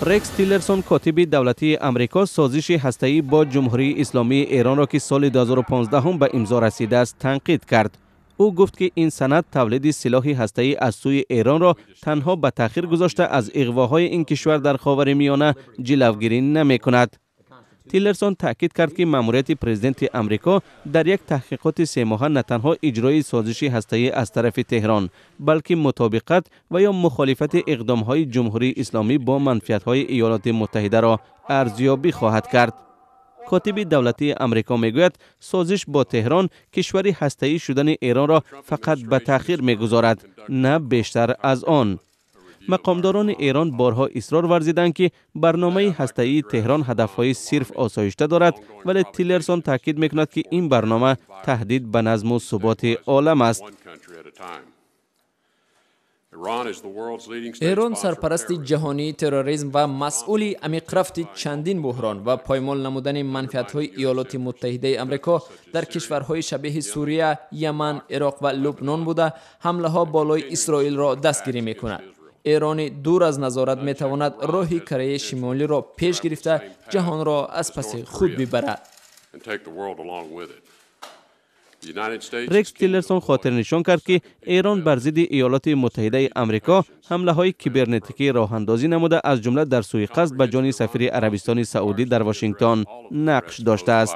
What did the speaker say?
Рекс Тиллерсон, котиби давлатии Амрико, созиши ҳастаӣ бо Ҷумҳурии Исломии Эронро, ки соли 2015 ба имзо расидааст, танқид кард. Ӯ гуфт, ки ин санад тавлиди силоҳи ҳастаӣ аз сӯи Эронро танҳо ба таъхир гузошта, аз иғвоҳои ин кишвар дар Ховари Миёна ҷилавгирӣ намекунад. Тиллерсон таъкид кард, ки маъмурияти президенти Амрико дар як таҳқиқоти семоҳа на танҳо иҷрои созиши ҳастаӣ аз тарафи Теҳрон, балки мутобиқат ва ё мухолифати иқдомҳои Ҷумҳурии Исломӣ бо манфиатҳои Иёлоти Муттаҳидаро арзёбӣ хоҳад кард. Котиби давлатии Амрико мегӯяд, созиш бо Теҳрон кишвари ҳастаӣ шудани Эронро фақат ба таъхир мегузорад, на бештар аз он. Мақомдорони Эрон борҳо исрор варзиданд, ки барномаи ҳастаии Теҳрон ҳадафҳои сирф осоишта дорад, вале Тиллерсон таъкид мекунад, ки ин барнома таҳдид ба назму суботи олам аст. Эрон сарпарасти ҷаҳонии терроризм ва масъули амиқрафти чандин буҳрон ва поймол намудани манфиатҳои Иёлоти Муттаҳидаи Амрико дар кишварҳои шабеҳи Сурия, Яман, Ироқ ва Лубнон буда, ҳамлаҳо болои Исроилро дастгирӣ мекунад. Эрони дур аз назорат метавонад роҳи Кореяи Шимолиро пеш гирифта, ҷаҳонро аз паси худ бибарад. Рекс Тиллерсон хотирнишон кард, ки Эрон бар зидди Иёлоти Муттаҳидаи Амрико ҳамлаҳои кибернетикӣ роҳандозӣ намуда, аз ҷумла дар сӯиқасд ба ҷони сафири Арабистони Саудӣ дар Вашингтон нақш доштааст.